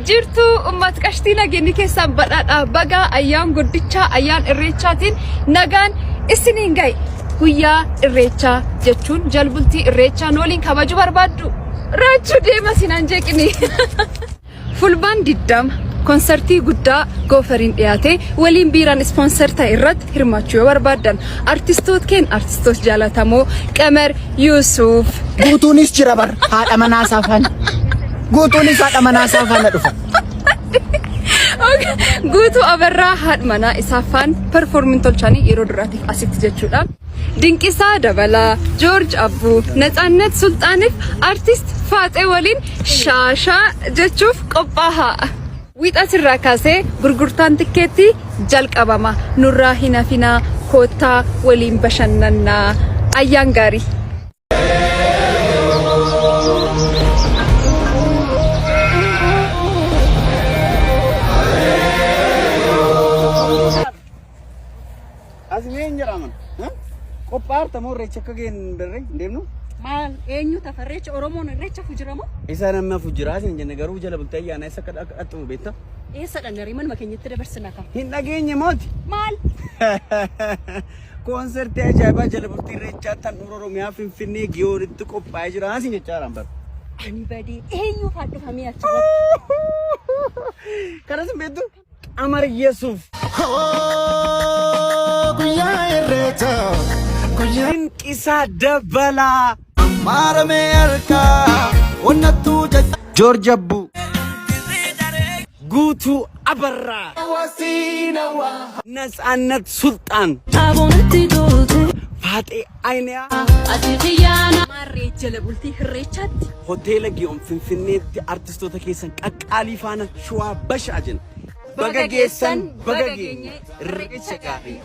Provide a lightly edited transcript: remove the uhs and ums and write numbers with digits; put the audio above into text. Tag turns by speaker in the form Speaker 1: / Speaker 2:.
Speaker 1: Jirtuu ummat qashtii nageenyi keessaan badhaadhaa bagaa ayyaan guddichaa ayyaan irreechaatiin nagaan isiniin gahe. Guyyaa irreechaa jechuun jalbultii irreechaa nooliin kabajuu barbaaddu. Raachuu deema sinaan jeeqini. Fulbaan 20 konsartii guddaa Goofariin dhiyaate waliin biiraan ispoonsar ta'e irratti hirmaachuu yoo barbaaddan artistoot keen artistoot jaalatamoo Qamar Yuusuuf.
Speaker 2: Guutuunis jira bar haadha manaa isaa faana. Guutuunis haadha manaa isaa faana dhufa.
Speaker 1: Guutuu Abarraa haadha manaa isaa faan performin tolchanii yeroo duraatiif asitti jechuudha. Dinqisaa Dabalaa, Joorj Abbuu, Natsaannat Sulxaaniif Artist Faaxee waliin shaashaa jechuuf qophaahaa. Wiixatirraa kaasee gurgurtaan tikkeettii jalqabama. Nurraa hin hafinaa koottaa waliin bashannannaa. Ayyaan gaarii!
Speaker 2: As mee hin jedhaman. Qophaa'arta moo irreecha akka ga'een hin darre hin deemnu?
Speaker 3: Maal eenyu tafa irreecha Oromoon irreecha fujira moo?
Speaker 2: Isa nama fujiraa isin jenne garuu jala bultee ayyaana isa akka dhaxxumu beekta?
Speaker 3: Eessa dhanna manuma keenyatti dabarsina ka.
Speaker 2: Hin dhageenye mooti.
Speaker 3: Maal?
Speaker 2: Koonsertii ajaa'ibaa jala bultii irreechaa tan Oromiyaa Finfinnee Giyoonitti qophaa'ee jira isin jechaa jiraan bara.
Speaker 3: Ani badee eenyu fa'aa dhufamee achirratti?
Speaker 2: Kanas hin beektu? Qamar Yesuuf.
Speaker 4: Guyyaa irreechaa guyyaa
Speaker 2: Dinqisaa Dabalaa.
Speaker 4: maaramee harkaa onnattuu jecha.
Speaker 2: Joorj Abbuu. Guutuu Abarraa. Natsaannat Sulxaan. Faaxee Ayiniyaa.
Speaker 3: Maarree jala bultii irreechaatti.
Speaker 2: Hoteela Giyoon Finfinneetti artistoota keessan qaqqaalii faana Showaa Bashaa jenna. Baga geessan, baga geenye, irreecha gaarii.